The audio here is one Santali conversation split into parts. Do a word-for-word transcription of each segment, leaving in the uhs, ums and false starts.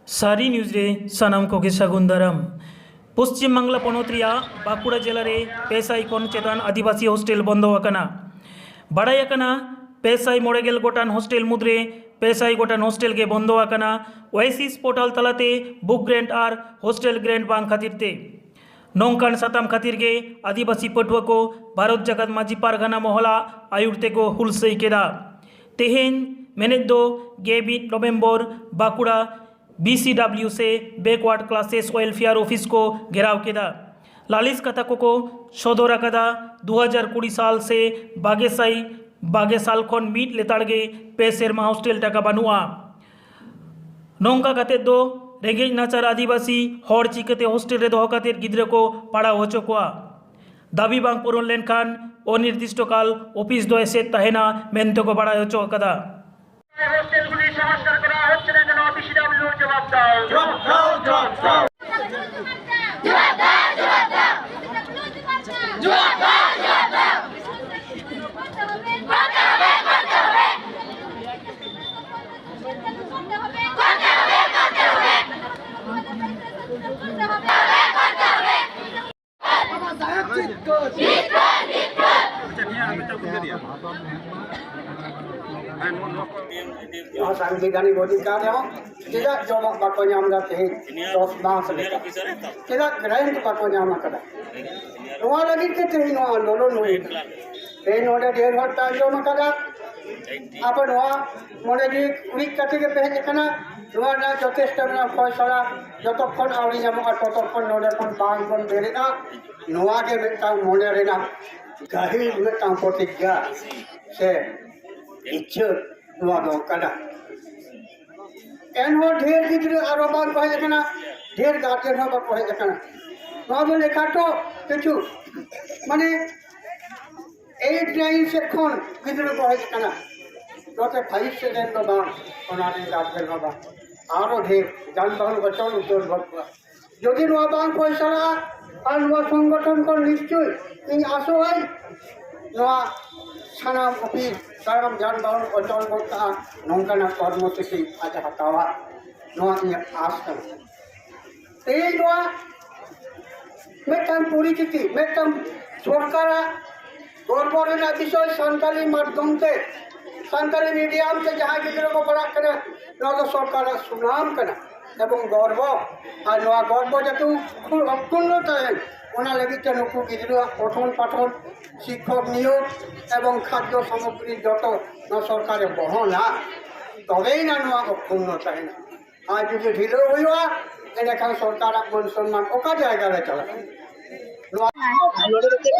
ᱥᱟᱹᱨᱤ ᱱᱤᱭᱩᱡᱽ ᱨᱮ ᱥᱟᱱᱟᱢ ᱠᱚᱜᱮ ᱥᱟᱹᱜᱩᱱ ᱫᱟᱨᱟᱢ᱾ ᱯᱚᱥᱪᱤᱢ ᱵᱟᱝᱞᱟ ᱯᱚᱱᱚᱛ ᱨᱮᱭᱟᱜ ᱵᱟᱸᱠᱩᱲᱟ ᱡᱮᱞᱟ ᱨᱮ ᱯᱮ ᱥᱟᱭ ᱠᱷᱚᱱ ᱪᱮᱛᱟᱱ ᱟᱹᱫᱤᱵᱟᱹᱥᱤ ᱦᱳᱥᱴᱮᱞ ᱵᱚᱱᱫᱚ ᱟᱠᱟᱱᱟ᱾ ᱵᱟᱲᱟᱭ ᱟᱠᱟᱱᱟ, ᱯᱮ ᱥᱟᱭ ᱢᱚᱬᱮ ᱜᱮᱞ ᱜᱚᱴᱟᱝ ᱦᱳᱥᱴᱮᱞ ᱢᱩᱫᱽᱨᱮ ᱯᱮ ᱥᱟᱭ ᱜᱚᱴᱟᱝ ᱦᱳᱥᱴᱮᱞ ᱜᱮ ᱵᱚᱱᱫᱚ ᱟᱠᱟᱱᱟ, ᱳᱭᱮᱥᱤᱥ ᱯᱳᱨᱴᱟᱞ ᱛᱟᱞᱟᱛᱮ ᱵᱩᱠ ᱜᱨᱮᱱᱴ ᱟᱨ ᱦᱳᱥᱴᱮᱞ ᱜᱨᱮᱱᱴ ᱵᱟᱝ ᱠᱷᱟᱹᱛᱤᱨ ᱛᱮ᱾ ᱱᱚᱝᱠᱟᱱ ᱥᱟᱛᱟᱢ ᱠᱷᱟᱹᱛᱤᱨ ᱜᱮ ᱟᱹᱫᱤᱵᱟᱹᱥᱤ ᱯᱟᱹᱴᱷᱩᱣᱟᱹ ᱠᱚ ᱵᱷᱟᱨᱚᱛ ᱡᱟᱠᱟᱛ ᱢᱟᱹᱡᱷᱤ ᱯᱟᱨᱜᱟᱱᱟ ᱢᱚᱦᱚᱞᱟᱜ ᱟᱹᱭᱩᱨ ᱛᱮᱠᱚ ᱦᱩᱞᱥᱟᱹᱭ ᱠᱮᱫᱟ᱾ ᱛᱮᱦᱮᱧ, ᱢᱮᱱᱮᱫ ᱫᱚ ᱜᱮᱞ ᱢᱤᱫ November, Bankura B C W ᱥᱮ ᱵᱮᱠᱣᱟᱨᱰ ᱠᱞᱟᱥᱮᱥ ᱳᱭᱮᱞᱯᱷᱮᱭᱟᱨ ᱚᱯᱷᱤᱥ ᱠᱚ ᱜᱷᱮᱨᱟᱣ ᱠᱮᱫᱟ᱾ ᱞᱟᱹᱞᱤᱥ ᱠᱟᱛᱷᱟ ᱠᱚᱠᱚ ᱥᱚᱫᱚᱨ ᱟᱠᱟᱫᱟ, ᱫᱩ ᱦᱟᱡᱟᱨ ᱠᱩᱲᱤ ᱥᱟᱞ ᱥᱮ ᱵᱟᱜᱮ ᱥᱟᱭ ᱵᱟᱜᱮ ᱥᱟᱞ ᱠᱷᱚᱱ ᱢᱤᱫ ᱞᱮᱛᱟᱲ ᱜᱮ ᱯᱮ ᱥᱮᱨᱢᱟ ᱦᱳᱥᱴᱮᱞ ᱴᱟᱠᱟ ᱵᱟᱹᱱᱩᱜᱼᱟ᱾ ᱱᱚᱝᱠᱟ ᱠᱟᱛᱮᱫ ᱫᱚ ᱨᱮᱸᱜᱮᱡ ᱱᱟᱪᱟᱨ ᱟᱹᱫᱤᱵᱟᱹᱥᱤ ᱦᱚᱲ ᱪᱤᱠᱟᱹᱛᱮ ᱦᱳᱥᱴᱮᱞ ᱨᱮ ᱫᱚᱦᱚ ᱠᱟᱛᱮᱫ ᱜᱤᱫᱽᱨᱟᱹ ᱠᱚ ᱯᱟᱲᱦᱟᱣ ᱦᱚᱪᱚ ᱠᱚᱣᱟ? ᱫᱟᱹᱵᱤ ᱵᱟᱝ ᱯᱩᱨᱩᱱ ᱞᱮᱱᱠᱷᱟᱱ ᱚᱱᱤᱨᱫᱤᱥᱴᱚ ᱠᱟᱞ ᱚᱯᱷᱤᱥ ᱫᱚ ᱮᱥᱮᱫ ᱛᱟᱦᱮᱱᱟ ᱢᱮᱱᱛᱮ ᱠᱚ ᱵᱟᱲᱟᱭ ᱦᱚᱪᱚ ᱟᱠᱟᱫᱟ᱾ হোস্টেলগুলি সংস্কার করা হচ্ছে না কেন? বিসিডাব্লিউ জবাব দাও। জবাব দাও, জবাব দাও। ᱱᱚᱣᱟ ᱥᱟᱝᱵᱤᱫᱷᱟᱱᱤᱠ ᱚᱫᱷᱤᱠᱟᱨ ᱨᱮᱦᱚᱸ ᱪᱮᱫᱟᱜ ᱡᱚᱢᱟᱜ ᱵᱟᱠᱚ ᱧᱟᱢ ᱮᱫᱟ ᱛᱮᱦᱮᱧ ᱫᱚᱥ ᱢᱟᱥ ᱞᱮᱠᱟ? ᱪᱮᱫᱟᱜ ᱜᱨᱟᱭᱤᱱᱰ ᱵᱟᱠᱚ ᱧᱟᱢ ᱟᱠᱟᱫᱟ? ᱱᱚᱣᱟ ᱞᱟᱹᱜᱤᱫ ᱛᱮ ᱛᱮᱦᱮᱧ ᱱᱚᱣᱟ ᱟᱱᱫᱳᱞᱚᱱ ᱦᱩᱭ ᱮᱱᱟ᱾ ᱛᱮᱦᱮᱧ ᱱᱚᱰᱮ ᱰᱷᱮᱨ ᱦᱚᱲ ᱯᱮ ᱟᱸᱡᱚᱢ ᱟᱠᱟᱫᱟ, ᱟᱵᱚ ᱱᱚᱣᱟ ᱢᱚᱱᱮ ᱡᱤᱣᱤ ᱩᱨᱤᱡ ᱠᱟᱛᱮ ᱜᱮ ᱯᱮ ᱦᱮᱡ ᱟᱠᱟᱱᱟ᱾ ᱱᱚᱣᱟ ᱨᱮᱱᱟᱜ ᱡᱚᱛᱷᱮᱥᱴᱚ ᱢᱮᱱᱟᱜᱼᱟ ᱯᱷᱚᱭᱥᱟᱞᱟ, ᱡᱚᱛᱚᱠᱷᱚᱱ ᱟᱹᱣᱨᱤ ᱧᱟᱢᱚᱜᱼᱟ ᱛᱚᱛᱚᱠᱷᱚᱱ ᱱᱚᱰᱮ ᱠᱷᱚᱱ ᱵᱟᱝ ᱵᱚᱱ ᱵᱮᱨᱮᱫᱼᱟ᱾ ᱱᱚᱣᱟ ᱜᱮ ᱢᱤᱫᱴᱟᱝ ᱢᱚᱱᱮ ᱨᱮᱱᱟᱜ ᱜᱟᱹᱦᱤᱨ ᱢᱤᱫᱴᱟᱝ ᱯᱨᱚᱛᱤᱡᱽᱧᱟ ᱥᱮ ᱤᱪᱪᱷᱟᱹ ᱱᱚᱣᱟ ᱫᱚ ᱠᱟᱱᱟ᱾ ᱮᱱᱦᱚᱸ ᱰᱷᱮᱨ ᱜᱤᱫᱽᱨᱟᱹ ᱟᱨᱚ ᱵᱟᱝ ᱠᱚ ᱦᱮᱡ ᱟᱠᱟᱱᱟ, ᱰᱷᱮᱨ ᱜᱟᱨᱡᱮᱱ ᱦᱚᱸ ᱵᱟᱠᱚ ᱦᱮᱡ ᱟᱠᱟᱱᱟ᱾ ᱱᱚᱣᱟ ᱫᱚ ᱞᱮᱠᱷᱟ ᱴᱚ ᱠᱤᱪᱷᱩ ᱢᱟᱱᱮ ᱮᱭᱤᱴ ᱱᱟᱭᱤᱱ ᱥᱮᱫ ᱠᱷᱚᱱ ᱜᱤᱫᱽᱨᱟᱹ ᱠᱚ ᱦᱮᱡ ᱟᱠᱟᱱᱟ, ᱱᱚᱛᱮ ᱯᱷᱟᱭᱤᱵᱷ ᱥᱮᱫ ᱨᱮᱱ ᱫᱚ ᱵᱟᱝ, ᱚᱱᱟ ᱨᱮᱱ ᱜᱟᱨᱡᱮᱱ ᱦᱚᱸ ᱵᱟᱝ, ᱟᱨᱚ ᱰᱷᱮᱨ ᱡᱟᱱᱵᱟᱦᱚᱱ ᱚᱪᱚᱞ ᱩᱛᱟᱹᱨ ᱜᱚᱫ ᱠᱚᱣᱟ᱾ ᱡᱩᱫᱤ ᱱᱚᱣᱟ ᱵᱟᱝ ᱯᱚᱭᱥᱟᱜᱼᱟ ᱟᱨ ᱱᱚᱣᱟ ᱥᱚᱝᱜᱚᱴᱷᱚᱱ ᱠᱷᱚᱱ ᱱᱤᱥᱪᱚᱭ ᱤᱧ ᱟᱥᱚᱜᱼᱟᱹᱧ ᱱᱚᱣᱟ ᱥᱟᱱᱟᱢ ᱚᱯᱷᱤᱥ ᱛᱟᱭᱚᱢ ᱡᱟᱱᱵᱟᱦᱚᱱ ᱚᱪᱚᱞ ᱜᱚᱫ ᱠᱟᱜᱼᱟ, ᱱᱚᱝᱠᱟᱱᱟᱜ ᱠᱚᱨᱢᱚᱥᱩᱪᱤ ᱟᱡ ᱮ ᱦᱟᱛᱟᱣᱟ᱾ ᱱᱚᱣᱟ ᱤᱧᱟᱹᱜ ᱟᱥ ᱠᱟᱱᱟ᱾ ᱛᱮᱦᱮᱧ ᱱᱚᱣᱟ ᱢᱤᱫᱴᱟᱝ ᱯᱚᱨᱤᱪᱤᱛᱤ, ᱢᱤᱫᱴᱟᱝ ᱥᱚᱨᱠᱟᱨᱟᱜ ᱜᱚᱨᱵᱚ ᱨᱮᱱᱟᱜ ᱵᱤᱥᱚᱭ, ᱥᱟᱱᱛᱟᱲᱤ ᱢᱟᱫᱽᱫᱷᱚᱢ ᱛᱮ, ᱥᱟᱱᱛᱟᱲᱤ ᱢᱤᱰᱤᱭᱟᱢ ᱛᱮ ᱡᱟᱦᱟᱸᱭ ᱜᱤᱫᱽᱨᱟᱹ ᱠᱚ ᱯᱟᱲᱦᱟᱜ ᱠᱟᱱᱟ, ᱱᱚᱣᱟ ᱫᱚ ᱥᱚᱨᱠᱟᱨᱟᱜ ᱥᱩᱱᱟᱢ ᱠᱟᱱᱟ ᱮᱵᱚᱝ ᱜᱚᱨᱵᱚ᱾ ᱟᱨ ᱱᱚᱣᱟ ᱜᱚᱨᱵᱚ ᱡᱟᱛᱮ ᱚᱠᱷᱩ-, ᱚᱠᱷᱩᱱᱱᱚ ᱛᱟᱦᱮᱱ, ᱚᱱᱟ ᱞᱟᱹᱜᱤᱫ ᱛᱮ ᱱᱩᱠᱩ ᱜᱤᱫᱽᱨᱟᱹᱣᱟᱜ ᱯᱚᱴᱷᱚᱱ ᱯᱟᱴᱷᱚᱱ, ᱥᱤᱠᱠᱷᱚᱠ ᱱᱤᱭᱳᱜᱽ ᱮᱵᱚᱝ ᱠᱷᱟᱫᱽᱫᱚ ᱥᱟᱢᱚᱜᱨᱤ ᱡᱚᱛᱚ ᱱᱚᱣᱟ ᱥᱚᱨᱠᱟᱨᱮ ᱵᱚᱦᱚᱱᱟ, ᱛᱚᱵᱮᱭᱮᱱᱟ ᱱᱚᱣᱟ ᱚᱠᱷᱩᱱᱱᱚ ᱛᱟᱦᱮᱱᱟ᱾ ᱟᱨ ᱡᱩᱫᱤ ᱰᱷᱤᱞᱟᱹᱣ ᱦᱩᱭᱩᱜᱼᱟ, ᱮᱸᱰᱮᱠᱷᱟᱱ ᱥᱚᱨᱠᱟᱨᱟᱜ ᱢᱟᱱ ᱥᱚᱱᱢᱟᱱ ᱚᱠᱟ ᱡᱟᱭᱜᱟ ᱨᱮ ᱪᱟᱞᱟᱜᱼᱟ? ᱱᱚᱣᱟ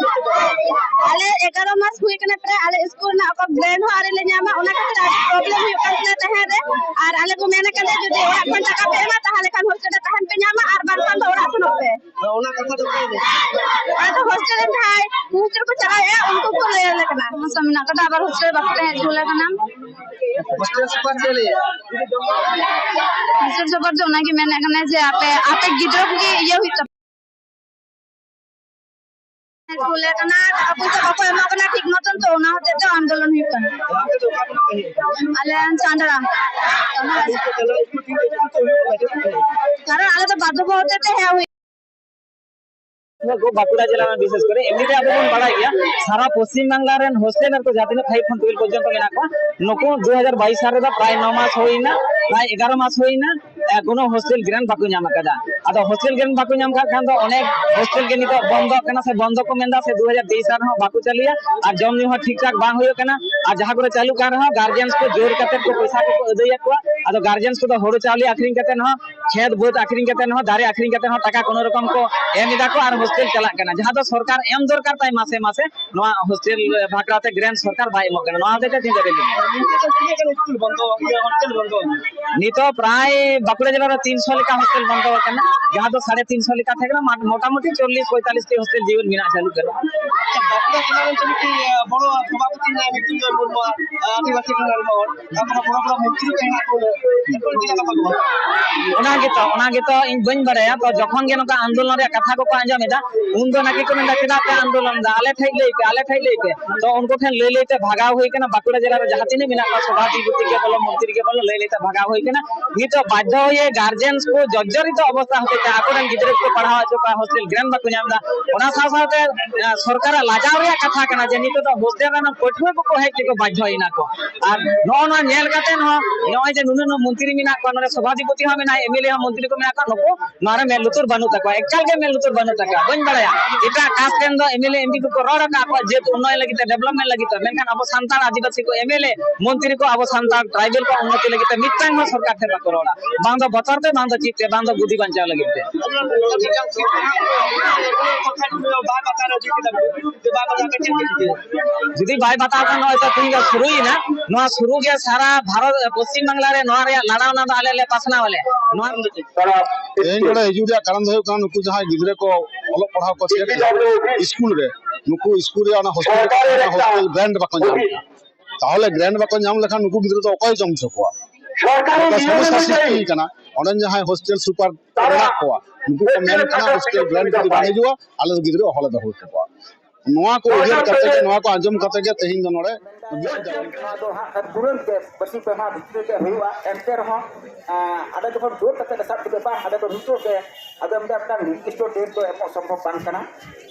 ᱟᱞᱮ ᱮᱜᱟᱨᱚ ᱢᱟᱥ ᱦᱩᱭ ᱠᱟᱱᱟ ᱯᱨᱟᱭ, ᱟᱞᱮ ᱥᱠᱩᱞ ᱨᱮᱱᱟᱜ ᱚᱠᱟ ᱜᱨᱮᱱᱰ ᱦᱚᱸ ᱟᱹᱣᱨᱤ ᱞᱮ ᱧᱟᱢᱟ, ᱚᱱᱟ ᱠᱷᱟᱹᱛᱤᱨ ᱟᱹᱰᱤ ᱯᱨᱚᱵᱞᱮᱢ ᱦᱩᱭᱩᱜ ᱠᱟᱱ ᱛᱟᱞᱮᱭᱟ ᱛᱟᱦᱮᱸ ᱨᱮ᱾ ᱟᱨ ᱟᱞᱮ ᱠᱚ ᱢᱮᱱ ᱟᱠᱟᱫ ᱞᱮᱭᱟ, ᱡᱩᱫᱤ ᱚᱲᱟᱜ ᱠᱷᱚᱱ ᱴᱟᱠᱟ ᱯᱮ ᱮᱢᱟ, ᱛᱟᱦᱚᱞᱮ ᱠᱷᱟᱱ ᱦᱳᱥᱴᱮᱞ ᱨᱮ ᱛᱟᱦᱮᱱ ᱯᱮ ᱧᱟᱢᱟ, ᱟᱨ ᱵᱟᱝᱠᱷᱟᱱ ᱫᱚ ᱚᱲᱟᱜ ᱥᱮᱱᱚᱜ ᱯᱮ᱾ ᱚᱱᱟ ᱠᱟᱛᱷᱟ ᱫᱚ ᱚᱠᱚᱭ ᱞᱟᱹᱭ? ᱟᱫᱚ ᱦᱳᱥᱴᱮᱞ ᱨᱮ ᱡᱟᱦᱟᱸᱭ ᱦᱳᱥᱴᱮᱞ ᱠᱚ ᱪᱟᱞᱟᱣᱮᱫᱼᱟ, ᱩᱱᱠᱩ ᱠᱚ ᱞᱟᱹᱭ ᱟᱞᱮ ᱠᱟᱱᱟ, ᱥᱚᱢᱚᱥᱥᱟ ᱢᱮᱱᱟᱜ ᱠᱟᱫᱟ, ᱟᱵᱟᱨ ᱦᱳᱥᱴᱮᱞ ᱵᱟᱠᱚ ᱛᱟᱦᱮᱸ ᱦᱚᱪᱚ ᱟᱞᱮ ᱠᱟᱱᱟ᱾ ᱦᱳᱥᱴᱮᱞ ᱥᱩᱯᱟᱨ ᱪᱮᱫ ᱞᱟᱹᱭ? ᱦᱳᱥᱴᱮᱞ ᱥᱩᱯᱟᱨ ᱫᱚ ᱚᱱᱟᱜᱮ ᱢᱮᱱᱮᱫ ᱠᱟᱱᱟ ᱡᱮ ᱟᱯᱮ, ᱟᱯᱮ ᱜᱤᱫᱽᱨᱟᱹ ᱠᱚᱜᱮ ᱤᱭᱟᱹ ᱦᱩᱭᱩᱜ ᱛᱟᱯᱮ᱾ ᱥᱠᱩᱞ ᱨᱮ ᱠᱟᱱᱟ, ᱴᱟᱠᱟ ᱯᱚᱭᱥᱟ ᱵᱟᱠᱚ ᱮᱢᱚᱜ ᱠᱟᱱᱟ ᱴᱷᱤᱠ ᱢᱚᱛᱚᱱ, ᱛᱚ ᱚᱱᱟ ᱦᱚᱛᱮᱡ ᱛᱮ ᱟᱱᱫᱳᱞᱚᱱ ᱦᱩᱭᱩᱜ ᱠᱟᱱᱟ᱾ ᱟᱯᱮ ᱫᱚ ᱚᱠᱟ ᱠᱷᱚᱱᱟᱜ ᱯᱮ ᱦᱮᱡ ᱟᱠᱟᱱᱟ? ᱟᱞᱮ ᱪᱟᱸᱫᱲᱟ᱾ ᱠᱟᱨᱚᱱ ᱟᱞᱮ ᱫᱚ ᱵᱟᱫᱽᱫᱷᱚ ᱦᱚᱛᱮᱡ ᱛᱮ ᱦᱮᱡ ᱦᱩᱭ᱾ ᱱᱚᱣᱟ ᱜᱚ-, ᱵᱟᱸᱠᱩᱲᱟ ᱡᱮᱞᱟ ᱨᱮᱱ ᱵᱤᱥᱮᱥ ᱠᱚᱨᱮ, ᱮᱢᱱᱤ ᱛᱮ ᱟᱵᱚ ᱵᱚᱱ ᱵᱟᱲᱟᱭ ᱜᱮᱭᱟ, ᱥᱟᱨᱟ ᱯᱚᱥᱪᱤᱢ ᱵᱟᱝᱞᱟ ᱨᱮᱱ ᱦᱳᱥᱴᱮᱞ ᱨᱮ ᱡᱟᱦᱟᱸ ᱛᱤᱱᱟᱹᱜ ᱯᱷᱟᱭᱤᱵᱷ ᱠᱷᱚᱱ ᱴᱩᱭᱮᱞᱵᱷ ᱯᱚᱨᱡᱚᱱᱛᱚ ᱢᱮᱱᱟᱜ ᱠᱚᱣᱟ, ᱱᱩᱠᱩ ᱫᱩ ᱦᱟᱡᱟᱨ ᱵᱟᱭᱤᱥ ᱥᱟᱞ ᱨᱮᱫᱚ ᱯᱨᱟᱭ ᱱᱚ ᱢᱟᱥ ᱦᱩᱭᱱᱟ, ᱯᱨᱟᱭ ᱮᱜᱟᱨᱚ ᱢᱟᱥ ᱦᱩᱭᱱᱟ, ᱮ, ᱠᱳᱱᱳ ᱦᱳᱥᱴᱮᱞ ᱜᱨᱮᱱᱴ ᱵᱟᱠᱚ ᱧᱟᱢ ᱟᱠᱟᱫᱟ᱾ ᱟᱫᱚ ᱦᱳᱥᱴᱮᱞ ᱜᱨᱮᱱᱴ ᱵᱟᱠᱚ ᱧᱟᱢ ᱠᱟᱜ ᱠᱷᱟᱱ ᱫᱚ ᱚᱱᱮᱠ ᱦᱳᱥᱴᱮᱞ ᱜᱮ ᱱᱤᱛᱚᱜ ᱵᱚᱱᱫᱚᱜ ᱠᱟᱱᱟ ᱥᱮ ᱵᱚᱱᱫᱚ ᱠᱚ ᱢᱮᱱᱫᱟ ᱥᱮ ᱫᱩ ᱦᱟᱡᱟᱨ ᱛᱮᱭᱤᱥ ᱥᱟᱞ ᱨᱮᱦᱚᱸ ᱵᱟᱠᱚ ᱪᱟᱹᱞᱩᱭᱟ, ᱟᱨ ᱡᱚᱢ ᱧᱩ ᱦᱚᱸ ᱴᱷᱤᱠ ᱴᱷᱟᱠ ᱵᱟᱝ ᱦᱩᱭᱩᱜ ᱠᱟᱱᱟ᱾ ᱟᱨ ᱡᱟᱦᱟᱸ ᱠᱚᱨᱮ ᱪᱟᱹᱞᱩᱜ ᱠᱟᱱ ᱨᱮᱦᱚᱸ ᱜᱟᱨᱡᱮᱱᱥ ᱠᱚ ᱡᱳᱨ ᱠᱟᱛᱮ ᱠᱚ ᱯᱚᱭᱥᱟ ᱠᱚᱠᱚ ᱟᱹᱫᱟᱹᱭᱮᱫ ᱠᱚᱣᱟ᱾ ᱟᱫᱚ ᱜᱟᱨᱡᱮᱱᱥ ᱠᱚᱫᱚ ᱦᱳᱲᱳ ᱪᱟᱣᱞᱮ ᱟᱹᱠᱷᱨᱤᱧ ᱠᱟᱛᱮ ᱦᱚᱸ, ᱠᱷᱮᱛ ᱵᱟᱹᱫᱽ ᱟᱹᱠᱷᱨᱤᱧ ᱠᱟᱛᱮ ᱦᱚᱸ, ᱫᱟᱨᱮ ᱟᱹᱠᱷᱨᱤᱧ ᱠᱟᱛᱮ ᱦᱚᱸ ᱴᱟᱠᱟ ᱠᱳᱱᱳ ᱨᱚᱠᱚᱢ ᱠᱚ ᱮᱢ ᱮᱫᱟ ᱠᱚ ᱟᱨ ᱦᱳᱥᱴᱮᱞ ᱪᱟᱞᱟᱜ ᱠᱟᱱᱟ, ᱡᱟᱦᱟᱸ ᱫᱚ ᱥᱚᱨᱠᱟᱨ ᱮᱢ ᱫᱚᱨᱠᱟᱨ ᱛᱟᱭ ᱢᱟᱥᱮ ᱢᱟᱥᱮ, ᱱᱚᱣᱟ ᱦᱳᱥᱴᱮᱞ ᱵᱷᱟᱠᱨᱟ ᱛᱮ ᱜᱨᱮᱱᱴ ᱥᱚᱨᱠᱟᱨ ᱵᱟᱭ ᱮᱢᱚᱜ ᱠᱟᱱᱟ᱾ ᱱᱚᱣᱟ ᱦᱚᱛᱮᱡ ᱛᱮ ᱛᱤᱱᱟᱹᱜ ᱨᱮᱞᱤ ᱱᱤᱛᱚᱜ ᱛᱤᱱᱟᱹᱜ ᱜᱟᱱ ᱥᱠᱩᱞ ᱵᱚᱱᱫᱚ, ᱦᱳᱥᱴᱮᱞ ᱵᱚᱱᱫᱚ? ᱱᱤᱛᱚᱜ ᱯᱨᱟᱭ ᱵᱟᱸᱠᱩᱲᱟ ᱡᱮᱞᱟ ᱨᱮ ᱛᱤᱱᱥᱚ ᱞᱮᱠᱟ ᱦᱳᱥᱴᱮᱞ ᱵᱚᱱᱫᱚ ᱟᱠᱟᱱᱟ, ᱡᱟᱦᱟᱸ ᱫᱚ ᱥᱟᱲᱮ ᱛᱤᱱᱥᱚ ᱞᱮᱠᱟ ᱛᱟᱦᱮᱸ ᱠᱟᱱᱟ, ᱢᱟ-, ᱢᱚᱴᱟᱢᱩᱴᱤ ᱪᱚᱞᱞᱤᱥ ᱯᱚᱸᱭᱛᱟᱞᱞᱤᱥ ᱴᱤ ᱦᱳᱥᱴᱮᱞ ᱡᱤᱭᱚᱱ ᱢᱮᱱᱟᱜ ᱪᱟᱹᱞᱩᱜ ᱠᱟᱱᱟ᱾ ᱟᱪᱪᱷᱟ, ᱵᱟᱸᱠᱩᱲᱟ ᱡᱮᱞᱟ ᱨᱮᱱ ᱪᱮᱫ ᱢᱤᱫᱴᱤᱡ, ᱟᱸ, ᱵᱚᱲᱚ ᱥᱚᱵᱷᱟᱯᱚᱛᱤ ᱨᱮᱱᱟᱜ ᱧᱩᱛᱩᱢ ᱫᱚ ᱱᱚᱣᱟ, ᱟᱹᱫᱤᱵᱟᱹᱥᱤ ᱠᱚ ᱨᱮᱱ ᱦᱚᱲ, ᱛᱟᱨᱯᱚᱨᱮ ᱵᱚᱲᱚ ᱵᱚᱲᱚ ᱢᱚᱱᱛᱨᱤ ᱠᱚ ᱦᱮᱱᱟᱜ ᱠᱚ, ᱮᱨᱯᱚᱨ ᱪᱮᱫ ᱞᱮᱠᱟ ᱠᱚ ᱚᱱᱟ ᱜᱮᱛᱚ, ᱚᱱᱟ ᱜᱮᱛᱚ ᱤᱧ ᱵᱟᱹᱧ ᱵᱟᱲᱟᱭᱟ᱾ ᱛᱚ ᱡᱚᱠᱷᱚᱱ ᱜᱮ ᱱᱚᱝᱠᱟ ᱟᱱᱫᱳᱞᱚᱱ ᱨᱮᱭᱟᱜ ᱠᱟᱛᱷᱟ ᱠᱚᱠᱚ ᱟᱸᱡᱚᱢ ᱮᱫᱟ, ᱩᱱ ᱫᱚ ᱱᱟᱠᱤ ᱠᱚ ᱢᱮᱱᱫᱟ, "ᱪᱮᱫᱟᱜ ᱯᱮ ᱟᱱᱫᱳᱞᱚᱱ ᱮᱫᱟ? ᱟᱞᱮ ᱴᱷᱮᱡ ᱞᱟᱹᱭ ᱯᱮ, ᱟᱞᱮ ᱴᱷᱮᱡ ᱞᱟᱹᱭ ᱯᱮ᱾" ᱛᱚ ᱩᱱᱠᱩ ᱴᱷᱮᱱ ᱞᱟᱹᱭ ᱞᱟᱹᱭ ᱛᱮ ᱵᱷᱟᱜᱟᱣ ᱦᱩᱭ ᱠᱟᱱᱟ᱾ ᱵᱟᱸᱠᱩᱲᱟ ᱡᱮᱞᱟ ᱨᱮ ᱡᱟᱦᱟᱸ ᱛᱤᱱᱟᱹᱜ ᱢᱮᱱᱟᱜ ᱠᱚᱣᱟ, ᱥᱚᱵᱷᱟᱯᱚᱛᱤ ᱜᱮ ᱵᱚᱞᱚ, ᱢᱚᱱᱛᱨᱤ ᱜᱮ ᱵᱚᱞᱚ, ᱞᱟᱹᱭ ᱞᱟᱹᱭ ᱛᱮ ᱵᱷᱟᱜᱟᱣ ᱦᱩᱭ ᱠᱟᱱᱟ᱾ ᱱᱤᱛᱚᱜ ᱵᱟᱫᱽᱫᱷᱚ ᱦᱚᱭᱮ ᱜᱟᱨᱡᱮᱱ ᱠᱚ ᱡᱚᱨᱡᱚᱨᱤᱛᱚ ᱚᱵᱚᱥᱛᱟ ᱦᱚᱛᱮᱡ ᱛᱮ ᱟᱠᱚᱨᱮᱱ ᱜᱤᱫᱽᱨᱟᱹ ᱠᱚ ᱯᱟᱲᱦᱟᱣ ᱦᱚᱪᱚ ᱠᱚᱣᱟ, ᱦᱳᱥᱴᱮᱞ ᱜᱨᱮᱱᱴ ᱵᱟᱠᱚ ᱧᱟᱢ ᱮᱫᱟ᱾ ᱚᱱᱟ ᱥᱟᱶ ᱥᱟᱶᱛᱮ, ᱮ, ᱥᱚᱨᱠᱟᱨᱟᱜ ᱞᱟᱡᱟᱣ ᱨᱮᱭᱟᱜ ᱠᱟᱛᱷᱟ ᱠᱟᱱᱟ ᱡᱮ ᱱᱤᱛᱚᱜ ᱫᱚ ᱦᱳᱥᱴᱮᱞ ᱨᱮᱱ ᱯᱟᱹᱴᱷᱩᱣᱟᱹ ᱠᱚᱠᱚ ᱦᱮᱡ ᱛᱮᱠᱚ ᱵᱟᱫᱽᱫᱷᱚᱭᱮᱱᱟ ᱠᱚ᱾ ᱟᱨ ᱱᱚᱜᱼᱚ ᱱᱚᱣᱟ ᱧᱮᱞ ᱠᱟᱛᱮ ᱦᱚᱸ ᱱᱚᱜᱼᱚᱭ ᱡᱮ ᱱᱩᱱᱟᱹᱜ ᱱᱩᱱᱟᱹᱜ ᱢᱚᱱᱛᱨᱤ ᱢᱮᱱᱟᱜ ᱠᱚᱣᱟ, ᱱᱚᱰᱮ ᱥᱚᱵᱷᱟᱯᱚᱛᱤ ᱦᱚᱸ ᱢᱮᱱᱟᱭ, ᱮᱢ ᱮᱞ ᱮ ᱦᱚᱸ, ᱢᱚᱱᱛᱨᱤ ᱠᱚ ᱢᱮᱱᱟᱜ ᱠᱚᱣᱟ, ᱱᱩᱠᱩ ᱱᱚᱣᱟ ᱨᱮ ᱢᱮᱫ ᱞᱩᱛᱩᱨ ᱵᱟᱹᱱᱩᱜ ᱛᱟᱠᱚᱣᱟ, ᱮᱠᱟᱞ ᱜᱮ ᱢᱮᱫ ᱞᱩᱛᱩᱨ ᱵᱟᱹᱱᱩᱜ ᱛᱟᱠᱚᱣᱟ᱾ ᱵᱟᱹᱧ ᱵᱟᱲᱟᱭᱟ, ᱮᱴᱟᱜ ᱠᱟᱥᱴ ᱨᱮᱱ ᱫᱚ M L A, M P ᱠᱚᱠᱚ ᱨᱚᱲ ᱟᱠᱟᱫ ᱠᱚᱣᱟ ᱡᱟᱹᱛ ᱩᱱᱱᱚᱭᱚᱱ ᱞᱟᱹᱜᱤᱫ ᱛᱮ, ᱰᱮᱵᱷᱞᱚᱯᱢᱮᱱᱴ ᱞᱟᱹᱜᱤᱫ ᱛᱮ, ᱢᱮᱱᱠᱷᱟᱱ ᱟᱵᱚ ᱥᱟᱱᱛᱟᱲ ᱟᱹᱫᱤᱵᱟᱹᱥᱤ ᱠᱚ ᱮᱢ ᱮᱞ ᱮ, ᱢᱚᱱᱛᱨᱤ ᱠᱚ ᱟᱵᱚ ᱥᱟᱱᱛᱟᱲ ᱴᱨᱟᱭᱵᱮᱞ ᱠᱚ ᱩᱱᱱᱚᱛᱤ ᱞᱟᱹᱜᱤᱫ ᱛᱮ ᱢᱤᱫᱴᱟᱝ ᱦᱚᱸ ᱥᱚᱨᱠᱟᱨ ᱴᱷᱮᱱ ᱵᱟᱠᱚ ᱨᱚᱲᱟ, ᱵᱟᱝ ᱫᱚ ᱵᱚᱛᱚᱨ ᱛᱮ, ᱵᱟᱝ ᱫᱚ ᱪᱮᱫ ᱛᱮ, ᱵᱟᱝ ᱫᱚ ᱜᱩᱫᱤ ᱵᱟᱧᱪᱟᱣ ᱞᱟᱹᱜᱤᱫ ᱛᱮ᱾ ᱡᱩᱫᱤ ᱵᱟᱭ ᱵᱟᱛᱟᱣ ᱠᱷᱟᱱ ᱱᱚᱜᱼᱚᱭ ᱛᱚ ᱛᱮᱦᱮᱧ ᱫᱚ ᱥᱩᱨᱩᱭᱮᱱᱟ, ᱱᱚᱣᱟ ᱥᱩᱨᱩ ᱜᱮ ᱥᱟᱨᱟ ᱵᱷᱟᱨᱚᱛ, ᱯᱚᱥᱪᱤᱢ ᱵᱟᱝᱞᱟ ᱨᱮ ᱱᱚᱣᱟ ᱨᱮᱭᱟᱜ ᱞᱟᱲᱟᱣᱱᱟ ᱫᱚ ᱟᱞᱮ ᱞᱮ ᱯᱟᱥᱱᱟᱣ ᱟᱞᱮ᱾ ᱱᱚᱣᱟ ᱛᱮᱦᱮᱧ ᱱᱚᱰᱮ ᱦᱤᱡᱩᱜ ᱨᱮᱭᱟᱜ ᱠᱟᱨᱚᱱ ᱫᱚ ᱦᱩᱭᱩᱜ ᱠᱟᱱᱟ, ᱱᱩᱠᱩ ᱡᱟᱦᱟᱸᱭ ᱜᱤᱫᱽᱨᱟᱹ ᱠᱚ ᱚᱞᱚᱜ ᱯᱟᱲᱦᱟᱣ ᱠᱚ ᱪᱮᱫ ᱮᱫᱟ ᱥᱠᱩᱞ ᱨᱮ, ᱱᱩᱠᱩ ᱥᱠᱩᱞ ᱨᱮᱭᱟᱜ ᱚᱱᱟ ᱦᱳᱥᱴᱮᱞ, ᱦᱳᱥᱴᱮᱞ ᱜᱨᱮᱱᱴ ᱵᱟᱠᱚ ᱧᱟᱢ ᱮᱫᱟ᱾ ᱛᱟᱦᱚᱞᱮ ᱜᱨᱮᱱᱴ ᱵᱟᱠᱚ ᱧᱟᱢ ᱞᱮᱠᱷᱟᱱ ᱱᱩᱠᱩ ᱜᱤᱫᱽᱨᱟᱹ ᱫᱚ ᱚᱠᱚᱭ ᱡᱚᱢ ᱦᱚᱪᱚ ᱠᱚᱣᱟ? ᱥᱚᱨᱠᱟᱨ ᱚᱱᱠᱟ ᱱᱤᱭᱚᱢ ᱥᱚᱢᱚᱥᱥᱟ ᱚᱱᱩᱡᱟᱭᱤ ᱥᱨᱤᱥᱴᱤ ᱠᱟᱱᱟ᱾ ᱚᱸᱰᱮ ᱡᱟᱦᱟᱸᱭ ᱦᱳᱥᱴᱮᱞ ᱥᱩᱯᱟᱨ ᱢᱮᱱᱟᱜ ᱠᱚᱣᱟ, ᱩᱱᱠᱩ ᱠᱚ ᱢᱮᱱ ᱠᱟᱱᱟ, "ᱦᱳᱥᱴᱮᱞ ᱜᱨᱮᱱᱴ ᱡᱩᱫᱤ ᱵᱟᱝ ᱦᱤᱡᱩᱜᱼᱟ, ᱟᱞᱮ ᱫᱚ ᱜᱤᱫᱽᱨᱟᱹ ᱚᱦᱚᱞᱮ ᱫᱚᱦᱚ ᱦᱚᱪᱚ ᱠᱚᱣᱟ᱾" ᱱᱚᱣᱟ ᱠᱚ ᱩᱭᱦᱟᱹᱨ ᱠᱟᱛᱮ ᱜᱮ, ᱱᱚᱣᱟ ᱠᱚ ᱟᱸᱡᱚᱢ ᱠᱟᱛᱮ ᱜᱮ ᱛᱮᱦᱮᱧ ᱫᱚ ᱱᱚᱰᱮ ᱵᱤᱨ ᱡᱟᱵᱚᱱ ᱱᱚᱣᱟ ᱫᱚ ᱦᱟᱸᱜ ᱠᱷᱟᱱ ᱛᱩᱨᱟᱹᱱᱛ ᱜᱮ ᱵᱟᱹᱥᱤ ᱯᱮ ᱢᱟᱦᱟ ᱵᱷᱤᱛᱨᱤ ᱨᱮ ᱦᱩᱭᱩᱜᱼᱟ᱾ ᱮᱱᱛᱮ ᱨᱮᱦᱚᱸ, ᱟᱸ, ᱟᱞᱮ ᱡᱚᱠᱷᱚᱱ ᱡᱳᱨ ᱠᱟᱛᱮ ᱞᱮ ᱥᱟᱵ ᱠᱮᱫᱟ, ᱵᱟᱝ, ᱟᱞᱮ ᱫᱚ ᱱᱤᱛᱚᱜ ᱜᱮ, ᱟᱫᱚ ᱢᱤᱫᱴᱟᱝ ᱱᱤᱨᱫᱤᱥᱴᱚ ᱰᱮᱴ ᱫᱚ ᱮᱢᱚᱜ ᱥᱚᱢᱵᱷᱚᱵ ᱵᱟᱝ ᱠᱟᱱᱟ᱾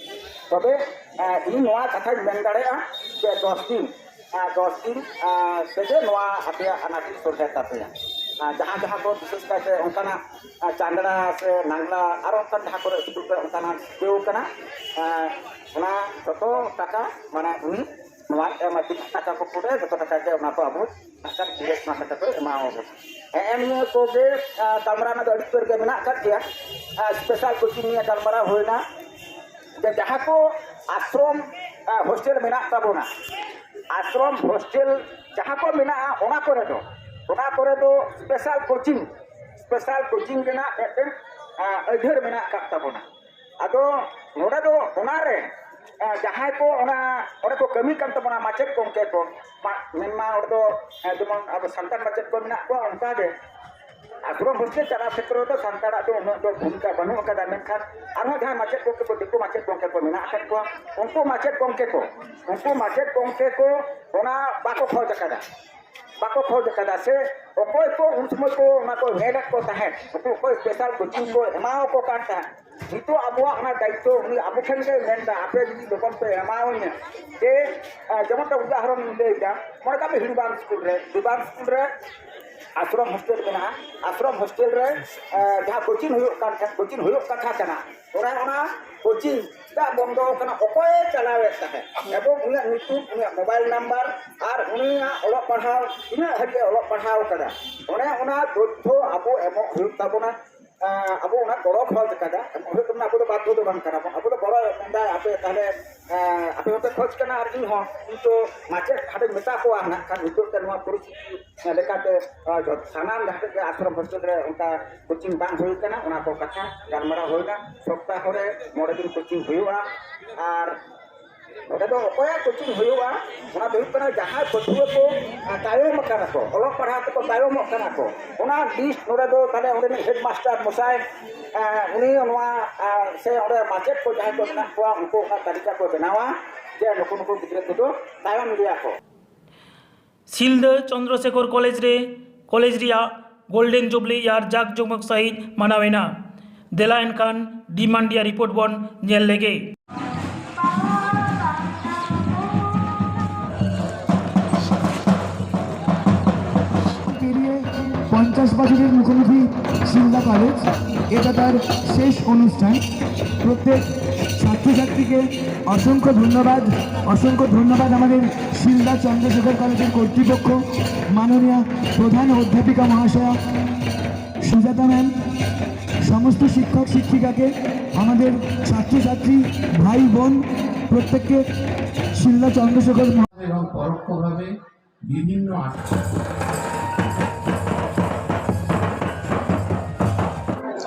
ᱛᱚᱵᱮ, ᱟᱸ, ᱤᱧ ᱱᱚᱣᱟ ᱠᱟᱛᱷᱟᱧ ᱢᱮᱱ ᱫᱟᱲᱮᱭᱟᱜᱼᱟ ᱡᱮ ᱫᱚᱥ ᱫᱤᱱ, ᱟᱸ, ᱫᱚᱥ ᱫᱤᱱ, ᱟᱸ, ᱛᱮᱜᱮ ᱱᱚᱣᱟ ᱟᱯᱮᱭᱟᱜ ᱟᱱᱟᱴ ᱤᱧ ᱥᱚᱞᱦᱮ ᱛᱟᱯᱮᱭᱟ᱾ ᱟᱸ, ᱡᱟᱦᱟᱸ ᱡᱟᱦᱟᱸ ᱠᱚ ᱵᱤᱥᱮᱥ ᱠᱟᱭᱛᱮ ᱚᱱᱠᱟᱱᱟᱜ, ᱟᱸ, ᱪᱟᱸᱫᱲᱟ ᱥᱮ ᱱᱟᱝᱞᱟ ᱟᱨ ᱚᱱᱠᱟᱱ ᱡᱟᱦᱟᱸ ᱠᱚᱨᱮ ᱥᱠᱩᱞ ᱠᱚᱨᱮ ᱚᱱᱠᱟᱱᱟᱜ ᱪᱤᱠᱟᱹᱣ ᱠᱟᱱᱟ, ᱟᱸ, ᱚᱱᱟ ᱡᱚᱛᱚ ᱴᱟᱠᱟ ᱢᱟᱱᱮ ᱩᱱᱤ ᱱᱚᱣᱟ ᱮᱢ ᱟᱹᱫᱤᱧᱟ, ᱴᱟᱠᱟ ᱠᱚ ᱯᱩᱨᱟᱹ ᱡᱚᱛᱚ ᱴᱟᱠᱟ ᱜᱮ ᱚᱱᱟ ᱠᱚ ᱟᱵᱚ ᱱᱟᱜ ᱠᱷᱟᱱ ᱯᱩᱨᱟᱹ ᱚᱱᱟ ᱴᱟᱠᱟ ᱠᱚ ᱮᱢᱟᱣᱟᱵᱚᱱᱟ᱾ ᱦᱮᱸ, ᱱᱤᱭᱟᱹ ᱠᱚᱜᱮ, ᱟᱸ, ᱜᱟᱞᱢᱟᱨᱟᱣ ᱨᱮᱱᱟᱜ ᱫᱚ ᱟᱹᱰᱤ ᱩᱛᱟᱹᱨ ᱜᱮ ᱢᱮᱱᱟᱜ ᱟᱠᱟᱫ ᱜᱮᱭᱟ᱾ ᱟᱨ ᱥᱯᱮᱥᱟᱞ ᱠᱳᱪᱤᱝ ᱱᱤᱭᱮ ᱜᱟᱞᱢᱟᱨᱟᱣ ᱦᱩᱭᱱᱟ ᱡᱮ ᱡᱟᱦᱟᱸ ᱠᱚ ᱟᱥᱨᱚᱢ, ᱟᱸ, ᱦᱳᱥᱴᱮᱞ ᱢᱮᱱᱟᱜ ᱛᱟᱵᱚᱱᱟ, ᱟᱥᱨᱚᱢ ᱦᱳᱥᱴᱮᱞ ᱡᱟᱦᱟᱸ ᱠᱚ ᱢᱮᱱᱟᱜᱼᱟ, ᱚᱱᱟ ᱠᱚᱨᱮ ᱫᱚ, ᱚᱱᱟ ᱠᱚᱨᱮ ᱫᱚ ᱥᱯᱮᱥᱟᱞ ᱠᱳᱪᱤᱝ, ᱥᱯᱮᱥᱟᱞ ᱠᱳᱪᱤᱝ ᱨᱮᱱᱟᱜ ᱢᱤᱫᱴᱮᱱ, ᱟᱸ, ᱟᱹᱭᱫᱟᱹᱨ ᱢᱮᱱᱟᱜ ᱟᱠᱟᱫ ᱛᱟᱵᱚᱱᱟ᱾ ᱟᱫᱚ ᱱᱚᱰᱮ ᱫᱚ ᱚᱱᱟᱨᱮ ᱡᱟᱦᱟᱸᱭ ᱠᱚ ᱚᱱᱟ ᱚᱸᱰᱮ ᱠᱚ ᱠᱟᱹᱢᱤ ᱠᱟᱱ ᱛᱟᱵᱚᱱᱟ, ᱢᱟᱪᱮᱫ ᱜᱚᱢᱠᱮ ᱠᱚ, ᱢᱟ-, ᱢᱮᱱᱢᱟ ᱚᱸᱰᱮ ᱫᱚ, ᱡᱮᱢᱚᱱ ᱟᱵᱚ ᱥᱟᱱᱛᱟᱲ ᱢᱟᱪᱮᱫ ᱠᱚ ᱢᱮᱱᱟᱜ ᱠᱚᱣᱟ, ᱚᱱᱠᱟᱜᱮ ᱟᱥᱨᱚᱢ ᱦᱳᱥᱴᱮᱞ ᱪᱟᱞᱟᱣ ᱠᱷᱮᱛᱨᱚ ᱨᱮᱫᱚ ᱥᱟᱱᱛᱟᱲᱟᱜ ᱫᱚ ᱩᱱᱟᱹᱜ ᱫᱚ ᱵᱷᱩᱢᱤᱠᱟ ᱵᱟᱹᱱᱩᱜ ᱟᱠᱟᱫᱟ᱾ ᱢᱮᱱᱠᱷᱟᱱ ᱟᱨᱦᱚᱸ ᱡᱟᱦᱟᱸᱭ ᱢᱟᱪᱮᱫ ᱜᱚᱢᱠᱮ ᱠᱚ, ᱫᱤᱠᱩ ᱢᱟᱪᱮᱫ ᱜᱚᱢᱠᱮ ᱠᱚ ᱢᱮᱱᱟᱜ ᱟᱠᱟᱫ ᱠᱚᱣᱟ, ᱩᱱᱠᱩ ᱢᱟᱪᱮᱫ ᱜᱚᱢᱠᱮ ᱠᱚ, ᱩᱱᱠᱩ ᱢᱟᱪᱮᱫ ᱜᱚᱢᱠᱮ ᱠᱚ ᱚᱱᱟ ᱵᱟᱠᱚ ᱠᱷᱚᱡᱽ ᱟᱠᱟᱫᱟ, ᱵᱟᱠᱚ ᱠᱷᱚᱡᱽ ᱟᱠᱟᱫᱟ᱾ ᱥᱮ ᱚᱠᱚᱭ ᱠᱚ ᱩᱱ ᱥᱚᱢᱚᱭ ᱠᱚ ᱚᱱᱟ ᱠᱚ ᱧᱮᱞᱮᱫ ᱠᱚ ᱛᱟᱦᱮᱸᱫ, ᱩᱱᱠᱩ ᱚᱠᱚᱭ ᱥᱯᱮᱥᱟᱞ ᱠᱳᱪᱤᱝ ᱠᱚ ᱮᱢᱟᱣᱟᱠᱚ ᱠᱟᱱ ᱛᱟᱦᱮᱸᱫ, ᱱᱤᱛᱚᱜ ᱟᱵᱚᱣᱟᱜ ᱚᱱᱟ ᱫᱟᱭᱤᱛᱛᱚ ᱩᱱᱤ ᱟᱵᱚ ᱴᱷᱮᱱ ᱜᱮ ᱢᱮᱱᱫᱟ, "ᱟᱯᱮ ᱡᱩᱫᱤ ᱞᱚᱜᱚᱱ ᱯᱮ ᱮᱢᱟᱣᱟᱹᱧᱟ", ᱡᱮ, ᱟᱸ, ᱡᱮᱢᱚᱱ ᱛᱮ ᱩᱫᱟᱦᱚᱨᱚᱱ ᱤᱧ ᱞᱟᱹᱭᱫᱟ, ᱢᱚᱱᱮ ᱠᱟᱜ ᱢᱮ ᱦᱤᱲᱩᱵᱟᱱ ᱥᱠᱩᱞ ᱨᱮ, ᱦᱤᱲᱩᱵᱟᱱ ᱥᱠᱩᱞ ᱨᱮ ᱟᱥᱨᱚᱢ ᱦᱳᱥᱴᱮᱞ ᱢᱮᱱᱟᱜᱼᱟ, ᱟᱥᱨᱚᱢ ᱦᱳᱥᱴᱮᱞ ᱨᱮ, ᱟᱸ, ᱡᱟᱦᱟᱸ ᱠᱳᱪᱤᱝ ᱦᱩᱭᱩᱜ ᱠᱟᱱ ᱛᱟᱦᱮᱸᱫ, ᱠᱳᱪᱤᱝ ᱦᱩᱭᱩᱜ ᱠᱟᱛᱷᱟ ᱠᱟᱱᱟ, ᱚᱱᱟ, ᱚᱱᱟ ᱠᱳᱪᱤᱝ ᱪᱮᱫᱟᱜ ᱵᱚᱱᱫᱚ ᱟᱠᱟᱱᱟ, ᱚᱠᱚᱭᱮ ᱪᱟᱞᱟᱣᱮᱫ ᱛᱟᱦᱮᱸᱫ, ᱮᱵᱚᱝ ᱩᱱᱤᱭᱟᱜ ᱧᱩᱛᱩᱢ, ᱩᱱᱤᱭᱟᱜ ᱢᱳᱵᱟᱭᱤᱞ ᱱᱟᱢᱵᱟᱨ ᱟᱨ ᱩᱱᱤᱭᱟᱜ ᱚᱞᱚᱜ ᱯᱟᱲᱦᱟᱣ, ᱛᱤᱱᱟᱹᱜ ᱦᱟᱹᱵᱤᱡ ᱮ ᱚᱞᱚᱜ ᱯᱟᱲᱦᱟᱣ ᱠᱟᱫᱟ, ᱚᱱᱮ ᱚᱱᱟ ᱛᱚᱛᱛᱷᱚ ᱟᱵᱚ ᱮᱢᱚᱜ ᱦᱩᱭᱩᱜ ᱛᱟᱵᱚᱱᱟ᱾ ᱟᱸ, ᱟᱵᱚ ᱚᱱᱟ ᱜᱚᱲᱚ ᱠᱷᱚᱡᱽ ᱠᱟᱫᱟ, ᱮᱢᱚᱜ ᱦᱩᱭᱩᱜ ᱛᱟᱵᱚᱱᱟ᱾ ᱟᱵᱚ ᱫᱚ ᱵᱟᱫᱽᱫᱷᱚ ᱫᱚ ᱵᱟᱝ ᱠᱟᱱᱟ ᱵᱚᱱ, ᱟᱵᱚ ᱫᱚ ᱜᱚᱲᱚ ᱢᱮᱱᱫᱟ, ᱟᱯᱮ ᱛᱟᱦᱞᱮ, ᱟᱸ, ᱟᱯᱮ ᱦᱚᱸᱯᱮ ᱠᱷᱚᱡᱽ ᱠᱟᱱᱟ ᱟᱨ ᱤᱧ ᱦᱚᱸ, ᱠᱤᱱᱛᱩ ᱢᱟᱪᱮᱫ ᱦᱟᱸᱰᱮᱧ ᱢᱮᱛᱟ ᱠᱚᱣᱟ ᱱᱟᱜ ᱠᱷᱟᱱ ᱱᱤᱛᱚᱜ ᱛᱮ ᱱᱚᱣᱟ ᱯᱚᱨᱤᱥᱛᱷᱤᱛᱤ ᱞᱮᱠᱟᱛᱮ, ᱟᱸ, ᱡᱚᱛ-, ᱥᱟᱱᱟᱢ ᱡᱟᱦᱟᱸ ᱛᱤᱱᱟᱹᱜ ᱜᱮ ᱟᱥᱨᱚᱢ ᱦᱳᱥᱴᱮᱞ ᱨᱮ ᱚᱱᱠᱟ ᱠᱳᱪᱤᱝ ᱵᱟᱝ ᱦᱩᱭ ᱠᱟᱱᱟ, ᱚᱱᱟ ᱠᱚ ᱠᱟᱛᱷᱟ ᱜᱟᱞᱢᱟᱨᱟᱣ ᱦᱩᱭᱱᱟ᱾ ᱥᱚᱯᱛᱟᱦᱚ ᱨᱮ ᱢᱚᱬᱮ ᱫᱤᱱ ᱠᱳᱪᱤᱝ ᱦᱩᱭᱩᱜᱼᱟ᱾ ᱟᱨ ᱱᱚᱰᱮ ᱫᱚ ᱚᱠᱚᱭᱟᱜ ᱠᱳᱪᱤᱝ ᱦᱩᱭᱩᱜᱼᱟ, ᱚᱱᱟ ᱫᱚ ᱦᱩᱭᱩᱜ ᱠᱟᱱᱟ ᱡᱟᱦᱟᱸᱭ ᱯᱟᱹᱴᱷᱩᱣᱟᱹ ᱠᱚ, ᱟᱸ, ᱛᱟᱭᱚᱢ ᱟᱠᱟᱱᱟ ᱠᱚ, ᱚᱞᱚᱜ ᱯᱟᱲᱦᱟᱣ ᱛᱮᱠᱚ ᱛᱟᱭᱚᱢᱚᱜ ᱠᱟᱱᱟ ᱠᱚ, ᱚᱱᱟ ᱞᱤᱥᱴ ᱱᱚᱰᱮ ᱫᱚ ᱛᱟᱦᱞᱮ ᱚᱸᱰᱮᱱᱤᱡ ᱦᱮᱰᱢᱟᱥᱴᱟᱨ ᱢᱚᱥᱟᱭ, ᱟᱸ, ᱩᱱᱤ ᱱᱚᱣᱟ, ᱟᱸ, ᱥᱮ ᱚᱸᱰᱮ ᱢᱟᱪᱮᱫ ᱠᱚ ᱡᱟᱦᱟᱸᱭ ᱠᱚ ᱢᱮᱱᱟᱜ ᱠᱚᱣᱟ, ᱩᱱᱠᱩ ᱚᱱᱟ ᱛᱟᱹᱞᱤᱠᱟ ᱠᱚ ᱵᱮᱱᱟᱣᱟ ᱡᱮ ᱱᱩᱠᱩ ᱱᱩᱠᱩ ᱜᱤᱫᱽᱨᱟᱹ ᱠᱚᱫᱚ ᱛᱟᱭᱚᱢ ᱜᱮᱭᱟ ᱠᱚ᱾ ᱥᱤᱞᱫᱟᱹ ᱪᱚᱱᱫᱨᱚᱥᱮᱠᱷᱚᱨ ᱠᱚᱞᱮᱡᱽ ᱨᱮ ᱠᱚᱞᱮᱡᱽ ᱨᱮᱭᱟᱜ ᱜᱳᱞᱰᱮᱱ ᱡᱩᱵᱞᱤ ᱤᱭᱟᱨ ᱡᱟᱠ ᱡᱚᱢᱚᱠ ᱥᱟᱹᱦᱤᱡ ᱢᱟᱱᱟᱣ ᱮᱱᱟ᱾ ᱫᱮᱞᱟ ᱮᱱᱠᱷᱟᱱ ᱰᱤᱢᱟᱱᱰ ᱨᱮᱭᱟᱜ ᱨᱤᱯᱳᱨᱴ ᱵᱚᱱ ᱧᱮᱞ ᱞᱮᱜᱮ᱾ পেরিয়ে পঞ্চাশ বছরের মুখোমুখি শিলদা কলেজ, এটা তার শেষ অনুষ্ঠান। প্রত্যেক ছাত্রছাত্রীকে অসংখ্য ধন্যবাদ, অসংখ্য ধন্যবাদ আমাদের শিলদা চন্দ্রশেখর কলেজের কর্তৃপক্ষ, মাননীয় প্রধান অধ্যাপিকা মহাশয়া, সুজাতা ম্যাম, সমস্ত শিক্ষক শিক্ষিকাকে, আমাদের ছাত্রছাত্রী, ভাই বোন, প্রত্যেককে শিলদা চন্দ্রশেখর মহা- এবং পরোক্ষভাবে বিভিন্ন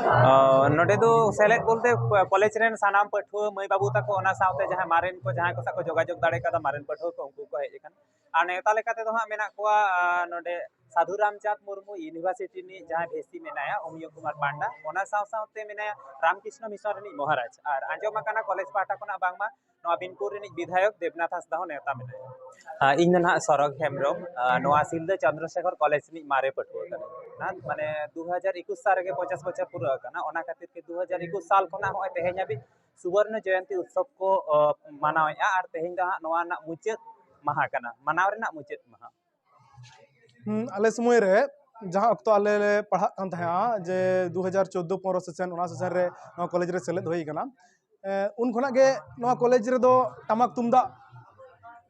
আ, ᱱᱚᱰᱮ ᱫᱚ ᱥᱮᱞᱮᱫ ᱵᱚᱞᱛᱮ ᱠᱚᱞᱮᱡᱽ ᱨᱮᱱ ᱥᱟᱱᱟᱢ ᱯᱟᱹᱴᱷᱩᱣᱟᱹ ᱢᱟᱹᱭ ᱵᱟᱹᱵᱩ ᱛᱟᱠᱚ, ᱚᱱᱟ ᱥᱟᱶᱛᱮ ᱡᱟᱦᱟᱸᱭ ᱢᱟᱨᱮᱱ ᱠᱚ, ᱡᱟᱦᱟᱸᱭ ᱠᱚ ᱥᱟᱶ ᱠᱚ ᱡᱳᱜᱟᱡᱳᱜᱽ ᱫᱟᱲᱮ ᱠᱟᱫᱟ, ᱢᱟᱨᱮᱱ ᱯᱟᱹᱴᱷᱩᱣᱟᱹ ᱠᱚ, ᱩᱱᱠᱩ ᱠᱚ ᱦᱮᱡ ᱟᱠᱟᱱᱟ᱾ ᱟᱨ ᱱᱮᱣᱛᱟ ᱞᱮᱠᱟ ᱛᱮᱫᱚ ᱦᱟᱸᱜ ᱢᱮᱱᱟᱜ ᱠᱚᱣᱟ, ᱟᱨ ᱱᱚᱰᱮ ᱥᱟᱫᱷᱩ ᱨᱟᱢᱪᱟᱸᱫᱽ ᱢᱩᱨᱢᱩ ᱤᱭᱩᱱᱤᱵᱷᱟᱨᱥᱤᱴᱤ ᱨᱤᱱᱤᱡ ᱡᱟᱦᱟᱸᱭ ᱵᱷᱤ ᱥᱤ ᱢᱮᱱᱟᱭᱟ, ᱚᱢᱤᱭᱚ ᱠᱩᱢᱟᱨ ᱯᱟᱱᱰᱟ, ᱚᱱᱟ ᱥᱟᱶ ᱥᱟᱶᱛᱮ ᱢᱮᱱᱟᱭᱟ ᱨᱟᱢᱠᱨᱤᱥᱱᱚ ᱢᱤᱥᱚᱱ ᱨᱤᱱᱤᱡ ᱢᱚᱦᱟᱨᱟᱡᱽ᱾ ᱟᱨ ᱟᱸᱡᱚᱢ ᱟᱠᱟᱱᱟ ᱠᱚᱞᱮᱡᱽ ᱯᱟᱦᱴᱟ ᱠᱷᱚᱱᱟᱜ ᱵᱟᱝᱢᱟ ᱱᱚᱣᱟ ᱵᱤᱱᱯᱩᱨ ᱨᱤᱱᱤᱡ ᱵᱤᱫᱷᱟᱭᱚᱠ ᱫᱮᱵᱽᱱᱟᱛᱷ ᱦᱟᱸᱥᱫᱟ ᱦᱚᱸ ᱱᱮᱣᱛᱟ ᱢᱮᱱᱟᱭᱟ᱾ ᱟᱨ ᱤᱧ ᱫᱚ ᱱᱟᱦᱟᱜ ᱥᱚᱨᱚᱜᱽ ᱦᱮᱢᱵᱨᱚᱢ, ᱟᱨ ᱱᱚᱣᱟ ᱥᱤᱞᱫᱟᱹ ᱪᱚᱱᱫᱨᱚᱥᱮᱠᱷᱚᱨ ᱠᱚᱞᱮᱡᱽ ᱨᱤᱱᱤᱡ ᱢᱟᱨᱮ ᱯᱟᱹᱴᱷᱩᱣᱟᱹ ᱠᱟᱱᱟᱧ᱾ ᱚᱱᱟ ᱢᱟᱱᱮ ᱫᱩ ᱦᱟᱡᱟᱨ ᱮᱠᱩᱥ ᱥᱟᱞ ᱨᱮᱜᱮ ᱯᱚᱧᱪᱟᱥ ᱵᱚᱪᱷᱚᱨ ᱯᱩᱨᱟᱹᱣ ᱟᱠᱟᱱᱟ, ᱚᱱᱟ ᱠᱷᱟᱹᱛᱤᱨ ᱜᱮ ᱫᱩ ᱦᱟᱡᱟᱨ ᱮᱠᱩᱥ ᱥᱟᱞ ᱠᱷᱚᱱᱟᱜ ᱦᱚᱸᱜᱼᱚᱭ ᱛᱮᱦᱮᱧ ᱦᱟᱹᱵᱤᱡ ᱥᱩᱵᱚᱨᱱᱚ ᱡᱚᱭᱚᱱᱛᱤ ᱩᱛᱥᱚᱵᱽ ᱠᱚ, ᱚ, ᱢᱟᱱᱟᱣᱮᱫᱼᱟ᱾ ᱟᱨ ᱛᱮᱦᱮᱧ ᱫᱚ ᱦᱟᱸᱜ ᱱᱚᱣᱟ ᱨᱮᱱᱟᱜ ᱢᱩᱪᱟᱹᱫ ᱢᱟᱦᱟ ᱠᱟᱱᱟ, ᱢᱟᱱᱟᱣ ᱨᱮᱱᱟᱜ ᱢᱩᱪᱟᱹᱫ ᱢᱟᱦᱟ᱾ ᱦᱩᱸ, ᱟᱞᱮ ᱥᱚᱢᱚᱭ ᱨᱮ ᱡᱟᱦᱟᱸ ᱚᱠᱛᱚ ᱟᱞᱮ ᱞᱮ ᱯᱟᱲᱦᱟᱜ ᱠᱟᱱ ᱛᱟᱦᱮᱸᱜᱼᱟ, ᱡᱮ ᱫᱩ ᱦᱟᱡᱟᱨ ᱪᱳᱫᱽᱫᱳ ᱯᱚᱱᱨᱚ ᱥᱮᱥᱚᱱ, ᱚᱱᱟ ᱥᱮᱥᱚᱱ ᱨᱮ ᱱᱚᱣᱟ ᱠᱚᱞᱮᱡᱽ ᱨᱮ ᱥᱮᱞᱮᱫ ᱦᱩᱭ ᱠᱟᱱᱟ᱾ ᱮ, ᱩᱱ ᱠᱷᱚᱱᱟᱜ ᱜᱮ ᱱᱚᱣᱟ ᱠᱚᱞᱮᱡᱽ ᱨᱮᱫᱚ ᱴᱟᱢᱟᱠ ᱛᱩᱢᱫᱟᱜ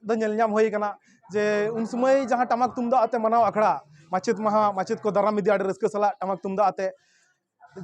ᱫᱚ ᱧᱮᱞ ᱧᱟᱢ ᱦᱩᱭ ᱠᱟᱱᱟ, ᱡᱮ ᱩᱱ ᱥᱚᱢᱚᱭ ᱡᱟᱦᱟᱸ ᱴᱟᱢᱟᱠ ᱛᱩᱢᱫᱟᱜ ᱟᱛᱮ ᱢᱟᱱᱟᱣ ᱟᱠᱷᱲᱟ, ᱢᱟᱪᱮᱫ ᱢᱟᱦᱟ, ᱢᱟᱪᱮᱫ ᱠᱚ ᱫᱟᱨᱟᱢ ᱤᱫᱤ ᱟᱹᱰᱤ ᱨᱟᱹᱥᱠᱟᱹ ᱥᱟᱞᱟᱜ ᱴᱟᱢᱟᱠ ᱛᱩᱢᱫᱟᱜ ᱟᱛᱮ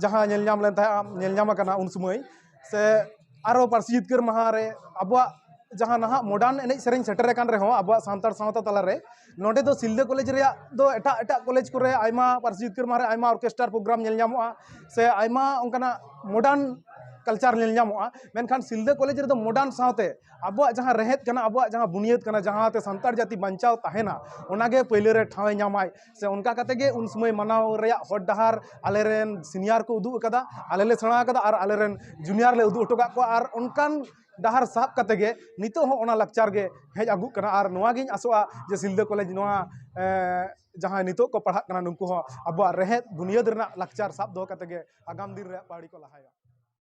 ᱡᱟᱦᱟᱸ ᱧᱮᱞ ᱧᱟᱢ ᱞᱮᱱ ᱛᱟᱦᱮᱸᱫ, ᱧᱮᱞ ᱧᱟᱢ ᱟᱠᱟᱱᱟ ᱩᱱ ᱥᱚᱢᱚᱭ, ᱥᱮ ᱟᱨᱚ ᱯᱟᱹᱨᱥᱤ ᱡᱤᱛᱠᱟᱹᱨ ᱢᱟᱦᱟ ᱨᱮ ᱟᱵᱚᱣᱟᱜ ᱡᱟᱦᱟᱸ ᱱᱟᱦᱟᱜ ᱢᱚᱰᱟᱨᱱ ᱮᱱᱮᱡ ᱥᱮᱨᱮᱧ ᱥᱮᱴᱮᱨ ᱟᱠᱟᱱ ᱨᱮᱦᱚᱸ ᱟᱵᱚᱣᱟᱜ ᱥᱟᱱᱛᱟᱲ ᱥᱟᱶᱛᱟ ᱛᱟᱞᱟᱨᱮ, ᱱᱚᱰᱮ ᱫᱚ ᱥᱤᱞᱫᱟᱹ ᱠᱚᱞᱮᱡᱽ ᱨᱮᱭᱟᱜ ᱫᱚ ᱮᱴᱟᱜ ᱮᱴᱟᱜ ᱠᱚᱞᱮᱡᱽ ᱠᱚᱨᱮ ᱟᱭᱢᱟ ᱯᱟᱹᱨᱥᱤ ᱡᱤᱛᱠᱟᱹᱨ ᱢᱟᱦᱟ ᱨᱮ ᱟᱭᱢᱟ ᱚᱨᱠᱮᱥᱴᱟᱨ ᱯᱨᱳᱜᱨᱟᱢ ᱧᱮᱞ ᱧᱟᱢᱚᱜᱼᱟ, ᱥᱮ ᱟᱭᱢᱟ ᱚᱱᱠᱟᱱᱟᱜ ᱢᱚᱰᱟᱨᱱ ᱠᱟᱞᱪᱟᱨ ᱧᱮᱞ ᱧᱟᱢᱚᱜᱼᱟ᱾ ᱢᱮᱱᱠᱷᱟᱱ ᱥᱤᱞᱫᱟᱹ ᱠᱚᱞᱮᱡᱽ ᱨᱮᱫᱚ ᱢᱚᱰᱟᱨᱱ ᱥᱟᱶᱛᱮ ᱟᱵᱚᱣᱟᱜ ᱡᱟᱦᱟᱸ ᱨᱮᱦᱮᱫ ᱠᱟᱱᱟ, ᱟᱵᱚᱣᱟᱜ ᱡᱟᱦᱟᱸ ᱵᱩᱱᱤᱭᱟᱹᱫ ᱠᱟᱱᱟ, ᱡᱟᱦᱟᱸᱛᱮ ᱥᱟᱱᱛᱟᱲ ᱡᱟᱹᱛᱤ ᱵᱟᱧᱪᱟᱣ ᱛᱟᱦᱮᱱᱟ, ᱚᱱᱟᱜᱮ ᱯᱟᱹᱭᱞᱟᱹ ᱨᱮ ᱴᱷᱟᱶ ᱮ ᱧᱟᱢᱟᱭ᱾ ᱥᱮ ᱚᱱᱠᱟ ᱠᱟᱛᱮ ᱜᱮ ᱩᱱ ᱥᱚᱢᱚᱭ ᱢᱟᱱᱟᱣ ᱨᱮᱭᱟᱜ ᱦᱚᱨ ᱰᱟᱦᱟᱨ ᱟᱞᱮᱨᱮᱱ ᱥᱤᱱᱤᱭᱟᱨ ᱠᱚ ᱩᱫᱩᱜ ᱟᱠᱟᱫᱟ, ᱟᱞᱮ ᱞᱮ ᱥᱮᱬᱟ ᱟᱠᱟᱫᱟ ᱟᱨ ᱟᱞᱮᱨᱮᱱ ᱡᱩᱱᱤᱭᱟᱨ ᱞᱮ ᱩᱫᱩᱜ ᱦᱚᱴᱚ ᱠᱟᱜ ᱠᱚᱣᱟ᱾ ᱟᱨ ᱚᱱᱠᱟᱱ ᱰᱟᱦᱟᱨ ᱥᱟᱵ ᱠᱟᱛᱮ ᱜᱮ ᱱᱤᱛᱚᱜ ᱦᱚᱸ ᱚᱱᱟ ᱞᱟᱠᱪᱟᱨ ᱜᱮ ᱦᱮᱡ ᱟᱹᱜᱩᱜ ᱠᱟᱱᱟ᱾ ᱟᱨ ᱱᱚᱣᱟ ᱜᱤᱧ ᱟᱥᱚᱜᱼᱟ ᱡᱮ ᱥᱤᱞᱫᱟᱹ ᱠᱚᱞᱮᱡᱽ ᱱᱚᱣᱟ, ᱮ, ᱡᱟᱦᱟᱸᱭ ᱱᱤᱛᱚᱜ ᱠᱚ ᱯᱟᱲᱦᱟᱜ ᱠᱟᱱᱟ, ᱱᱩᱠᱩ ᱦᱚᱸ ᱟᱵᱚᱣᱟᱜ ᱨᱮᱦᱮᱫ ᱵᱩᱱᱤᱭᱟᱹᱫ ᱨᱮᱱᱟᱜ ᱞᱟᱠᱪᱟᱨ ᱥᱟᱵ ᱫᱚᱦᱚ ᱠᱟᱛᱮ ᱜᱮ ᱟᱜᱟᱢ ᱫᱤᱱ ᱨᱮᱭᱟᱜ ᱯᱟᱹᱣᱲᱤ ᱠᱚ ᱞᱟᱦᱟᱭᱟ᱾